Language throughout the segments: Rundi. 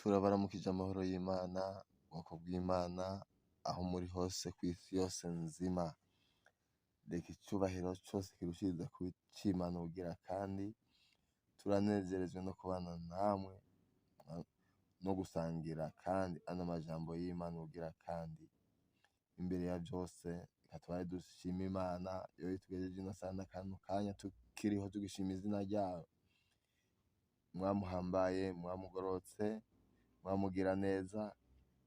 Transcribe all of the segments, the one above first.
Turabaramukije amahoro y'Imana, ubwoko bw'Imana, aho muri hose kw'isi yose nzima. Reka icubahiro cose kirushirize kuba ic'Imana ubugira kandi, turanezerejwe no kubana namwe no gusangira kandi ano majambo y'Imana ubugira kandi. Imbere ya vyose, reka tubanze dushime Imana yo itugejeje ino saha na kano kanya tukiriho tugishima izina ryayo. Mwamuhambaye, mwamugororotse, mwamugira neza,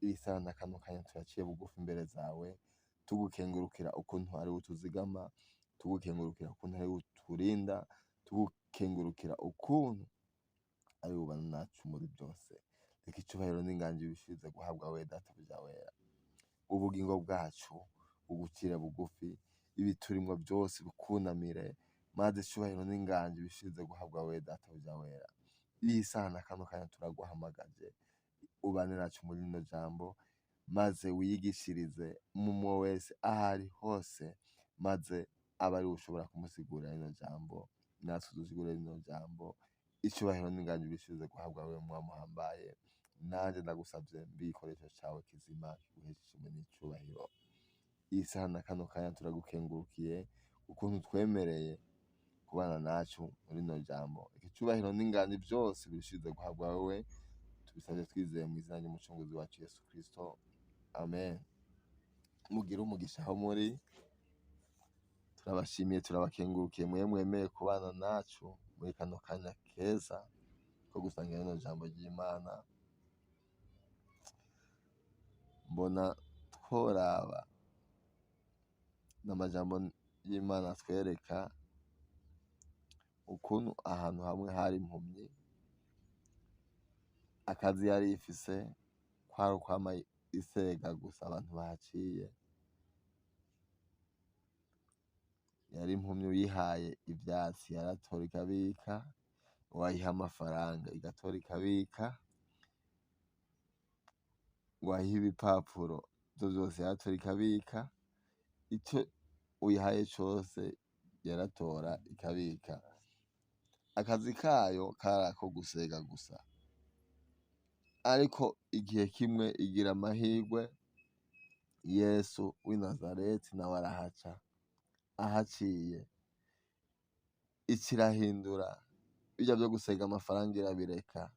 iyi saha na kano kanya turaciye bugufi imbere zawe, tugukengurukira ukuntu ariwe utuzigama, tugukengurukira ukuntu ariwe uturinda, tugukengurukira ukuntu ariwe ubana nacu muri byose. Reka icubahiro n'inganji bishirize guhabwa wewe Databuja wera. Ubugingo bwacu bugucire bugufi, ibiturimwo byose bikunamire, maze icubahiro n'inganji bishirize guhabwa wewe Databuja wera. Iyi saha na kano kanya turaguhamagaje, ubane nacu muri rino jambo, maze wiyigishirize umwe wese aho ari hose, maze abe ariwe ushobora kumusigurira rino jambo, natwe dusigure rino jambo. Icubahiro n'inganji bishirize guhabwa wewe Mwami uhambaye. Nanje ndagusavye mbe igikoresho cawe kizima kiguheshe ishimwe n'icubahiro. Iyi saha na kano kanya turagukengurukiye ukuntu twemereye kubana nacu muri rino jambo. Reka icubahiro n'inganji vyose birushirize guhabwa wewe, tubisavye twizeye mu izina ry'umucunguzi wacu Yesu Kristo, amen. Mugire umugisha aho muri, turabashimiye turabakengurukiye mwe mwemeye kubana nacu muri kano kanya keza ko gusangira rino jambo ry'Imana. Mbona tworaba n'amajambo y'Imana atwereka ukuntu ahantu hamwe hari impumyi, akazi yari ifise kwari ukwama isega gusa abantu bahaciye. Yari impumyi uyihaye ivyatsi yaratora ikabika, wayiha amafaranga igatora ikabika, wayiha ibipapuro ivyo vyose yaratora ikabika, ico uyihaye cose yaratora ikabika. Akazi kayo kari ako gusega gusa. Ariko igihe kimwe igira amahirwe, Yesu w'i Nazareti nawe arahaca. Ahaciye ica irahindura, birya vyo gusega amafaranga irabireka,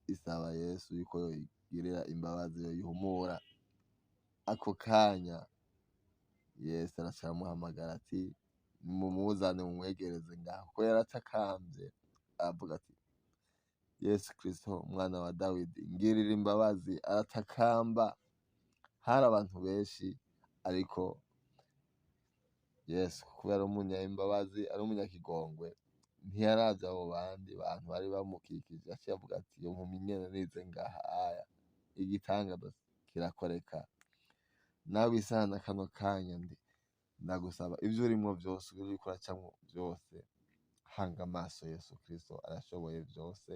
isaba Yesu yuko yoyigirira imbabazi, yoyihumura. Ako kanya Yesu araca aramuhamagara ati mumuzane mumwegereze ngaho, kuko yaratakamvye aravuga ati Yesu Kristo umwana wa Dawidi ngirira imbabazi. Aratakamba. Hari abantu benshi, ariko Yesu kubera ari umunyambabazi, ari umunyakigongwe, ntiyaravye abo bandi bantu bari bamukikije, yaciye avuga ati iyo mpumyi nyene nize ngaha aya, igitangaza kirakoreka. Nawe isaha na kano kanya ndi ndagusaba ivyo urimwo vyose, ivyo uriko uracamwo vyose, hanga amaso Yesu Kristo arashoboye vyose.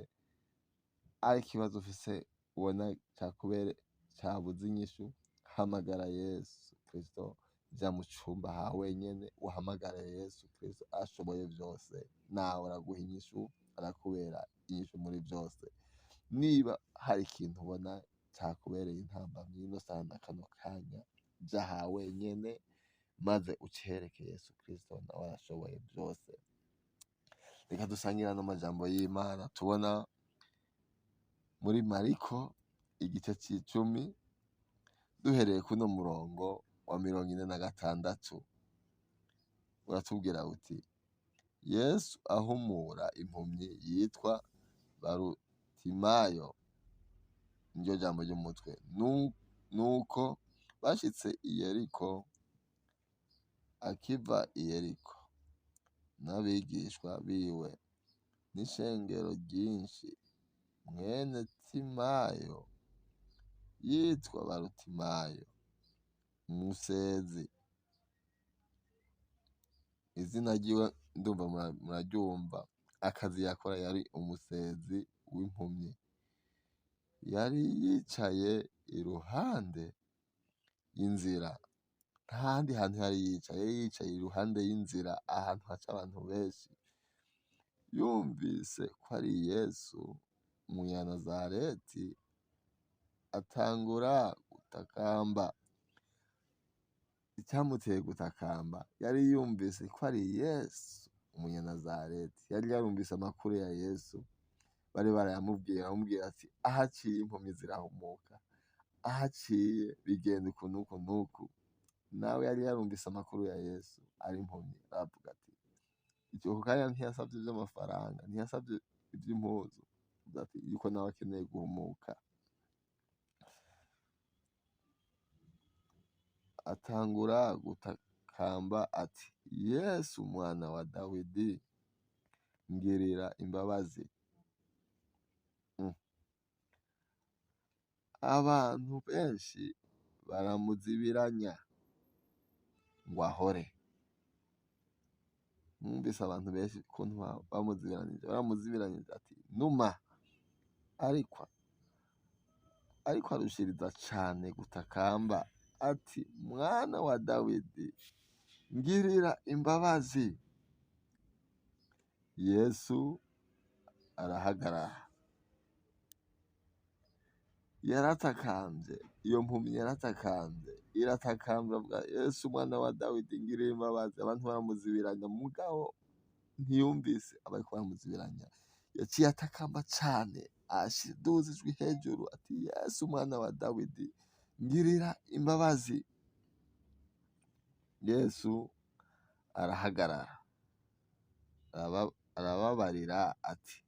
Ariko ikibazo ufise ubona cakubere cabuze inyishu, hamagara Yesu Kristo, ja mu cumba ha wenyene uhamagare Yesu Kristo ashoboye vyose, nawe araguha inyishu, arakubera inyishu muri vyose. Niba hari ikintu ubona cakubereye intambamyi ino saha na kano kanya, ja ha wenyene maze ucereke Yesu Kristo, nawe arashoboye vyose. Reka dusangire ano majambo y'Imana tubona muri Mariko igice c'icumi, duhereye kuno murongo wa 46. Uratubwira uti Yesu ahumura impumyi yitwa Barutimayo, niryo jambo ry'umutwe. Nuko bashitse i Yeriko, akiva i Yeriko n'abigishwa biwe n'ishengero ryinshi, mwene Timayo yitwa Barutimayo, umusezi. Izina ryiwe ndumva muraryumva. Akazi yakora yari umusezi w'impumyi. Yari yicaye iruhande y'inzira. Nta handi hantu yari yicaye, yari yicaye iruhande y'inzira, ahantu haca abantu benshi. Yumvise ko ari Yesu umunyanazareti, Atangura gutakamba. Icyamuteye gutakamba, yari yumvise ko ari Yesu Umunyanazareti. Yari yarumvise amakuru ya Yesu, bari barayamubwiye, bamubwira ati ahaciye impumyi zirahumuka, ahaciye bigenda uku n'uku n'uku. Nawe yari yarumvise amakuru ya Yesu ari impumyi, aravuga ati icyo kanya ntiyasabye iby'amafaranga, ntiyasabye iby'impuzu, avuga ati yuko nawe akeneye guhumuka. Atangura gutakamba ati Yesu mwana wa Dawidi, ngirira imbabazi. Abantu benshi baramuzibiranya ngo ahore. Mwumvise abantu benshi ukuntu bamuzibiranije, baramuzibiranyije ati numa, ariko arushiriza cane gutakamba ati mwana wa Dawidi, ngirira imbabazi. Yesu arahagarara. Yaratakambye, iyo mpumyi yaratakambye, iratakambye avuga Yesu mwana wa Dawidi, ngirira imbabazi. Abantu baramuzibiranya, mugabo ntiyumvise abariko baramuzibiranya. Yaciye atakamba cane, ashiduza ijwi hejuru ati Yesu mwana wa Dawidi, ngirira imbabazi. Yesu arahagarara, arababarira ati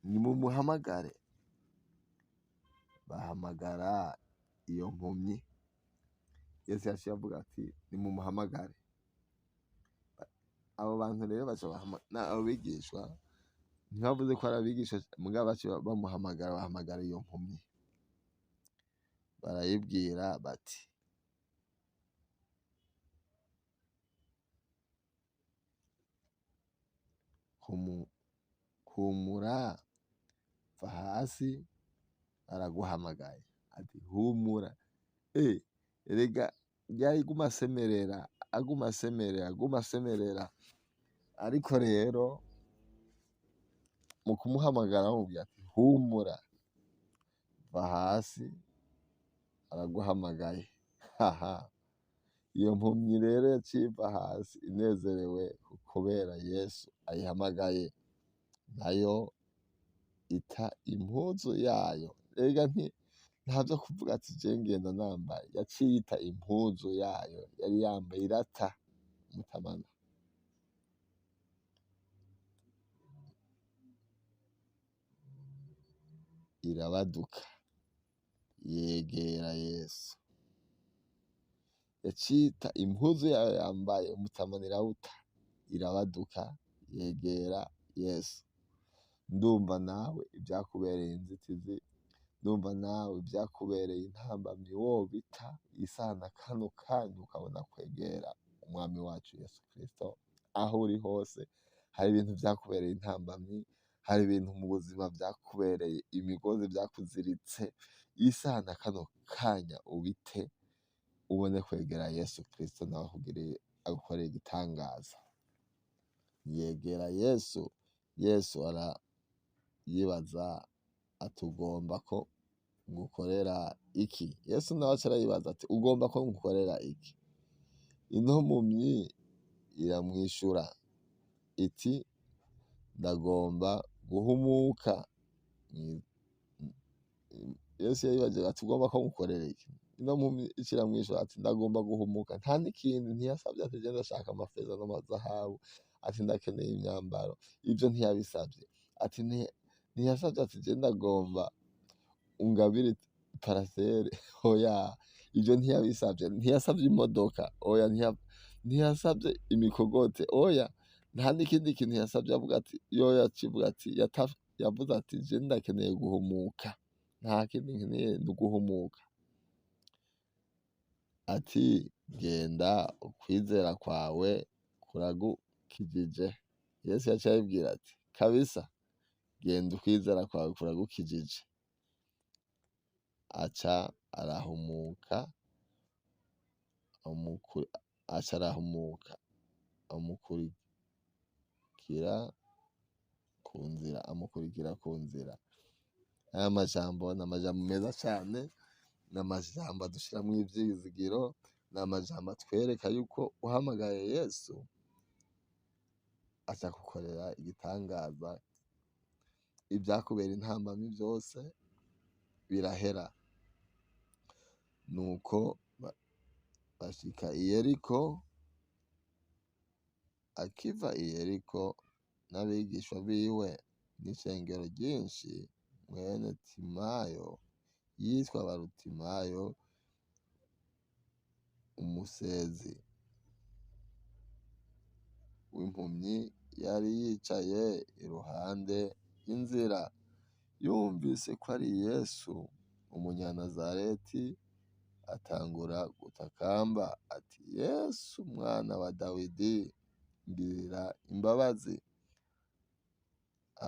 nimumuhamagare. Bahamagara iyo mpumyi. Yesu yaciye avuga ati nimumuhamagare. Abo bantu rero baca abo bigishwa ntibavuze ko ari abigishwa, mugabo baciye bamuhamagara, bahamagara iyo mpumyi, barayibwira bati humura, va hasi, araguhamagaye. Ati humura. Erega yari guma asemerera, aguma asemerera, aguma asemerera. Ariko rero mu kumuhamagara bamubwira ati humura, va hasi, araguhamagaye. Haha. Iyo mpumyi rero yaciye iva hasi inezerewe kubera Yesu ayihamagaye, nayo ita impuzu yayo. Erega ntavyo kuvuga ati je ngenda nambaye, yaciye ita impuzu yayo yari yambaye, irata umutamana. Irabaduka yegera Yesu. Yaciye ita impuzu yayo yambaye, umutamana irawuta, irabaduka yegera Yesu. Ndumva nawe ibyakubereye inzitizi, ndumva nawe ibyakubereye intambamyi, wobita isana kano kanya ukabona kwegera umwami wacu Yesu Kristo. Aho uri hose hari ibintu byakubereye intambamyi, hari ibintu mu buzima byakubereye imigozi, byakuziritse. Isana kano kanya ubite, ubone kwegera Yesu Kristo, nawe agukoreye igitangaza. Yegera Yesu. Yesu arayibaza ati ugomba ko ngukorera iki? Yesu nawe aca arayibaza ati ugomba ko ngukorera iki? Ino mpumyi iramwishura iti ndagomba guhumuka. Yesu yayibaje ati ugomba ko ngukorera iki? Ino mpumyi iramwishura ati ndagomba guhumuka. Nta n'ikindi ntiyasabye ati je ndashaka amafeza n'amazahabu, ati ndakeneye imyambaro, ivyo ntiyabisabye. Ati ntiyasabye ati je ndagomba ungabire parasere, oya, ivyo ntiyabisabye. Ntiyasabye imodoka, oya, ntiyasabye imikogote, oya, nta n'ikindi kintu yasabye. Avuga ati yoya, acivuga ati yavuze ati je ndakeneye guhumuka, nta kindi nkeneye ni uguhumuka. Ati genda, ukwizera kwawe kuragukijije. Yesu yaciye ayibwira ati kabisa, genda, ukwizera kwawe kuragukijije. Aca arahumuka, aca arahumuka, amukurikira ku nzira, amukurikira ku nzira. Aya majambo ni amajambo meza cane, ni amajambo adushiramwo ivyizigiro, ni amajambo atwereka yuko uhamagaye Yesu aca gukorera igitangaza, ivyakubera intambamyi vyose birahera. Nuko bashika i Yeriko, akiva i Yeriko n'abigishwa biwe n'ishengero ryinshi, mwene Timayo yitwa Barutimayo umusezi w'impumyi yari yicaye iruhande y'inzira. Yumvise ko ari Yesu umunyanazareti, atangura gutakamba ati: Yesu mwana wa Dawidi, ngirira imbabazi.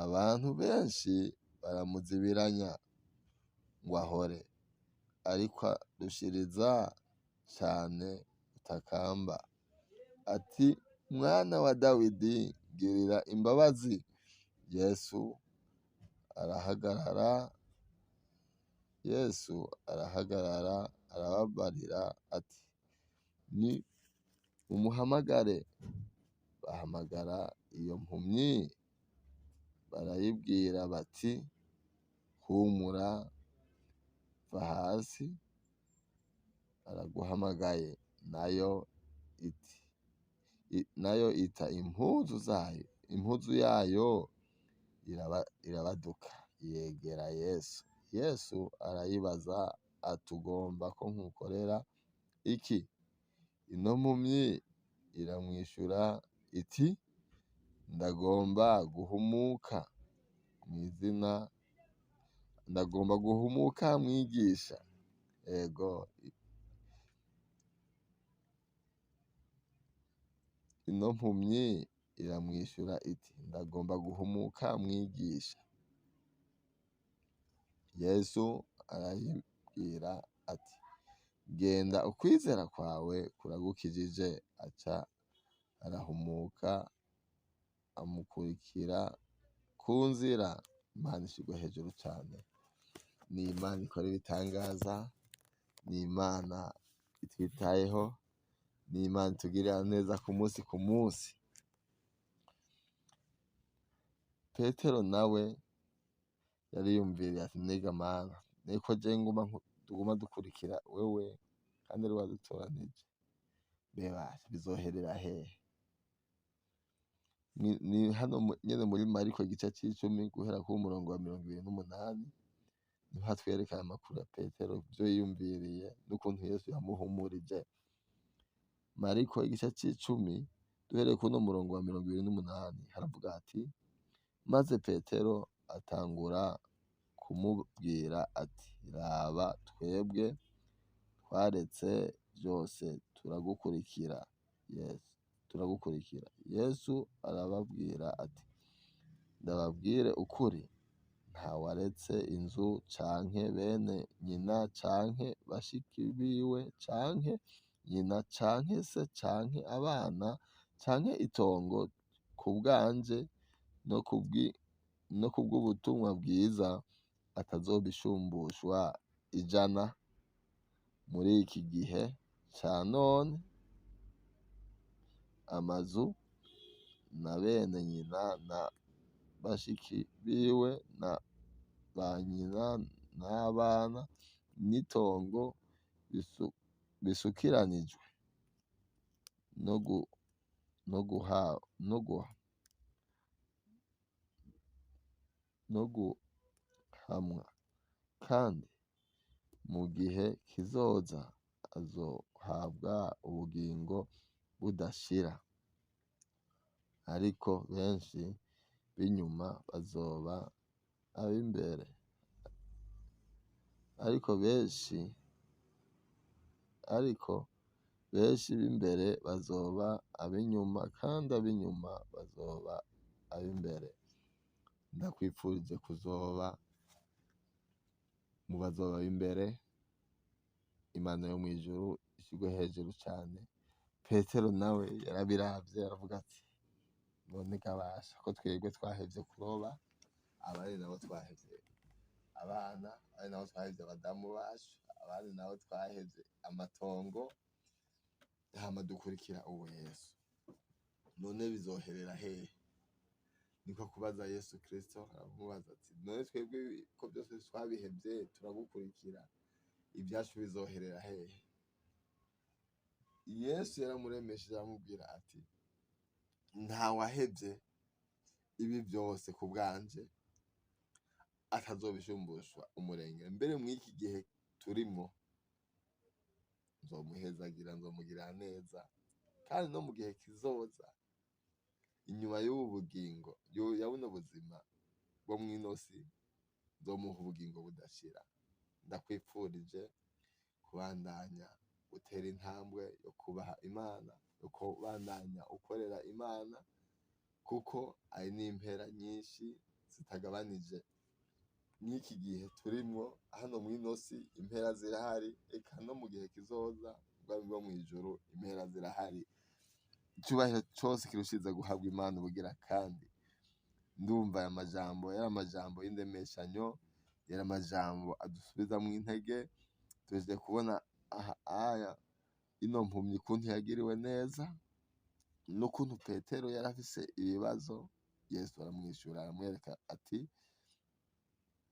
Abantu benshi baramuzibiranya ngo ahore, ariko arushiriza cane gutakamba ati: Mwana wa Dawidi, ngirira imbabazi. Yesu arahagarara, Yesu arahagarara arababarira ati: Ni mumuhamagare. Bahamagara iyo mpumyi, barayibwira bati: Humura, va hasi, araguhamagaye. Nayo iti nayo ita impuzu zayo, impuzu yayo irabaduka, yegera Yesu. Yesu arayibaza ati: Ugomba ko nkukorera iki? Ino mpumyi iramwishura iti: Ndagomba guhumuka mw'izina, ndagomba guhumuka mwigisha. Ego, ino mpumyi iramwishura iti: Ndagomba guhumuka mwigisha. Yesu arayibwira ati: Genda, ukwizera kwawe kuragukijije. Aca arahumuka amukurikira ku nzira. Imana ishirwe hejuru cane. Ni Imana ikora ibitangaza, ni Imana itwitayeho, ni Imana itugirira neza ku munsi ku munsi. Petero nawe yariyumviriye ati: Mbega Mana, niko je nguma tuguma dukurikira wewe kandi ari wadutoranije, mbebasha bizoherera hehe? Ni hano nyene muri Mariko igice c'icumi guhera ku murongo wa 28, niho hatwereka aya makuru ya Petero, ivyo yiyumviriye n'ukuntu Yesu yamuhumurije. Mariko igice c'icumi duhereye kuri uno murongo wa 28, haravuga ati: Maze Petero atangura kumubwira ati: Raba, twebwe twaretse vyose turagukurikira. Yesu turagukurikira. Yesu arababwira ati: Ndababwire ukuri, ntawaretse inzu canke bene nyina canke bashiki biwe canke nyina canke se canke abana canke itongo kubwanje no kubw'ubutumwa bwiza atazobishumbushwa 100 muri iki gihe ca none, amazu na bene nyina na bashiki biwe na ba nyina n'abana n'itongo bisukiranijwe no guhamwa, kandi mu gihe kizoza azohabwa ubugingo budashira. Ariko benshi b'inyuma bazoba ab'imbere, ariko benshi b'imbere bazoba ab'inyuma, kandi ab'inyuma bazoba ab'imbere. Ndakwifurije kuzoba mu bazoba b'imbere. Imana yo mw'ijuru ishirwe hejuru cane. Petero nawe yarabiravye aravuga ati: None gabasha ko twebwe twahevye kuroba, abandi nabo twahevye abana, abandi nabo twahevye abadamu bacu, abandi nabo twahevye amatongo, hama dukurikira uwo Yesu. None bizoherera hehe? Niko kubaza Yesu Kristo, aramubaza ati none twebwe ko byose twabihevye turagukurikira, ibyacu bizoherera hehe? Yesu yaramuremesheje aramubwira ati ntawahevye ibi byose ku bwanje atazobishumbushwa umurenge. Mbere mw'iki gihe turimo nzomuhezagira, nzomugirira neza, kandi no mu gihe kizoza inyuma y'ubu bugingo, ya buno buzima bwo mw'ino si, nzomuha ubugingo budashira. Ndakwipfurije kubandanya utera intambwe yo kubaha Imana, yo kubandanya ukorera Imana, kuko ari n'impera nyinshi zitagabanije. N'iki gihe turimwo hano mw'ino si impera zirahari, eka no mu gihe kizoza ubwami bwo mw'ijuru impera zirahari. Icubahiro cose kirushize guhabwa Imana ubugira kandi. Ndumva aya majambo yari amajambo y'indemeshanyo, yari amajambo adusubizamwo intege. Tuhejeje kubona aha aya ino mpumyi ukuntu yagiriwe neza, n'ukuntu Petero yari afise ibibazo. Yesu aramwishura aramwereka ati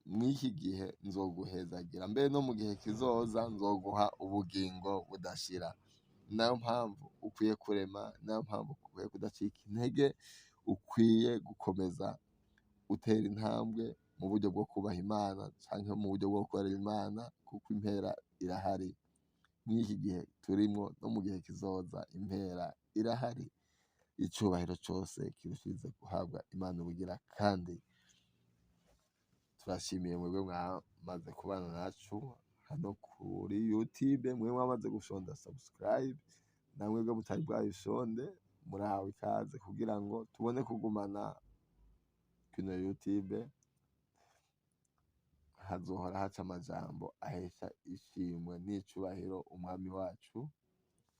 mw'iki gihe nzoguhezagira, mbere no mu gihe kizoza nzoguha ubugingo budashira. Nayo mpamvu ukwiye kurema, nayo mpamvu ukwiye kudacika intege, ukwiye gukomeza utera intambwe mu buryo bwo kubaha Imana canke mu buryo bwo gukorera Imana, kuko impera irahari. Mw'iki gihe turimwo no mu gihe kizoza impera irahari. Icubahiro cose kirushize guhabwa Imana ubugira kandi. Turashimiye mwebwe mwamaze kubana nacu hano kuri YouTube, mwe mwamaze gushonda subscribe, na mwebwe mutari bwayishonde murahawe ikaze kugira ngo tubone kugumana kino YouTube. Hazohora haca amajambo ahesha ishimwe n'icubahiro umwami wacu.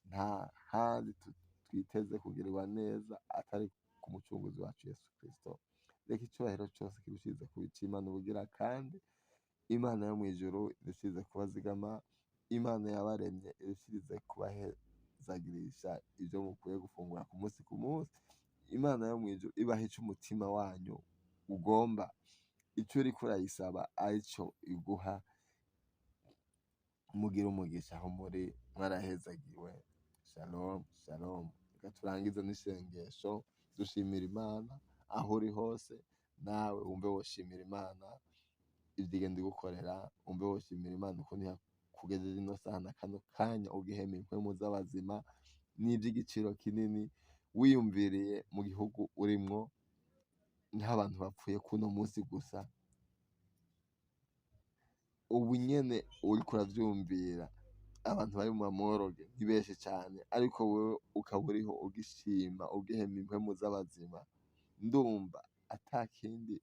Nta handi twiteze kugirirwa neza atari ku mucunguzi wacu Yesu Kristo. Reka icubahiro cose kirushize kubica Imana ubugira kandi. Imana yo mw'ijuru irushirize kubazigama, Imana yabaremye irushirize kubahezagirisha ivyo mukwiye gufungura ku munsi ku munsi. Imana yo mw'ijuru ibahe ico umutima wanyu ugomba, ico uriko urayisaba arico iguha. Mugire umugisha aho muri, mwarahezagiwe. Shalom, shalom. Reka turangize n'isengesho dushimira Imana. Aho uri hose nawe wumve woshimira Imana ivyo igenda igukorera, wumve woshimira Imana ukuntu yakugejeje ino saha na kano kanya ugihema impwemu z'abazima n'ivy'igiciro kinini. Wiyumviriye mu gihugu urimwo nk'abantu bapfuye kuno munsi gusa, ubu nyene uriko uravyumvira, abantu bari mu mamoroge ni benshi cane, ariko wewe ukaba uriho ugishima, ugihema impwemu z'abazima. Ndumva ata kindi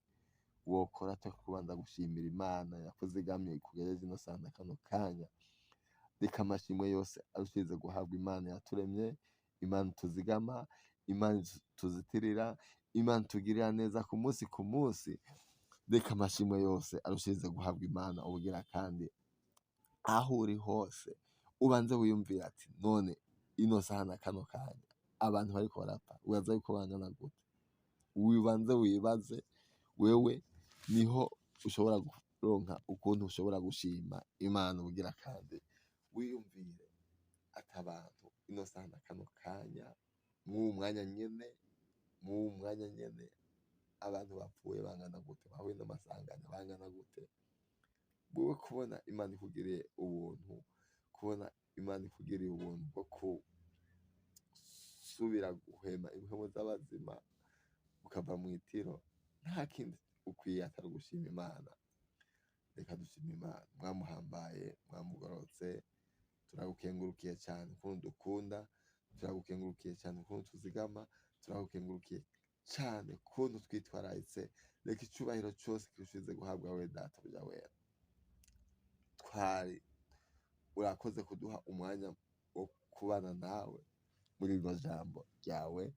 wokora atari kubanza gushimira Imana yakuzigamye ikugejeje ino saha na kano kanya. Reka amashimwe yose arushirize guhabwa Imana yaturemye, Imana ituzigama, Imana ituzitirira, Imana itugirira neza ku munsi ku munsi. Reka amashimwe yose arushirize guhabwa Imana ubugira kandi. Aho uri hose ubanze wiyumvire ati none ino saha na kano kanya abantu bariko barapfa wibaza yuko bangana gute? Wibanze wibaze wewe, niho ushobora kuronka ukuntu ushobora gushima Imana ubugira kandi. Wiyumvire ati abantu ino saha na kano kanya, mw'uwu mwanya nyene, mw'uwu mwanya nyene abantu bapfuye bangana gute, bahuye n'amasanganya bangana gute? Wewe kubona Imana ikugiriye ubuntu, kubona Imana ikugiriye ubuntu bwo gusubira guhema impwemu z'abazima ukava mw'itiro, nta kindi ukwiye atari ugushima Imana. Reka dushime Imana. Mwamuhambaye, mwamugororotse, turagukengurukiye cane ukuntu dukunda, turagukengurukiye cane ukuntu tuzigama, turagukengurukiye cane ukuntu twitwararitse. Reka icubahiro cose kirushize guhabwa wewe Data buja wera. Twari urakoze kuduha umwanya wo kubana nawe muri rino jambo ryawe.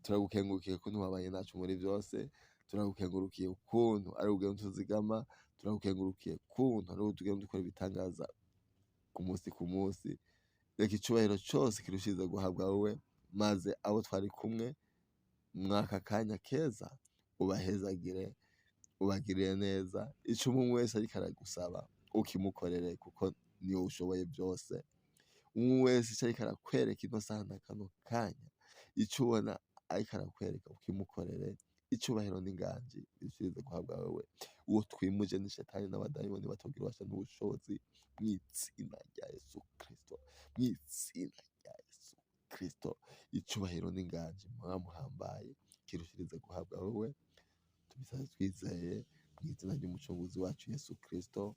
Turagukengurukiye ukuntu wabanye nacu muri vyose. Turagukengurukiye ukuntu ari ugenda utuzigama, turagukengurukiye ukuntu ari ugenda ukora ibitangaza ku munsi ku munsi. Reka icubahiro cose kirushirize guhabwa wowe, maze abo twari kumwe mwaka kanya keza ubahezagire, ubagirire neza. Ico umwe wese ariko aragusaba ukimukorere, kuko niwe ushoboye byose. Umwe wese ico ariko arakwereka ino saha na kano kanya, ico ubona ariko arakwereka ukimukorere. Icubahiro n'inganji birushirize guhabwa wewe. Uwo twimuje ni shetani n'abadayimoni batogira ububasha n'ubushobozi, mw'izina rya Yesu Kristo, mw'izina rya Yesu Kristo. Icubahiro n'inganji mwamuhambaye kirushirize guhabwa wewe. Tubisabe twizeye mw'izina ry'umucunguzi wacu Yesu Kristo,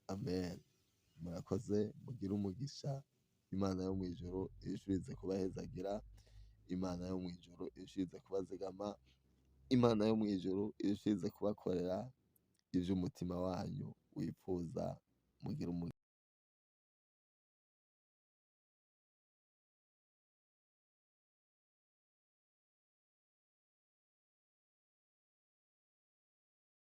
amen. Murakoze, mugire umugisha. Imana yo mw'ijuru irushirize kubahezagira, Imana yo mw'ijuru irushirize kubazigama, Imana yo mw'ijuru irushirize kubakorera ivyo umutima wanyu wifuza. Mugire umugisha.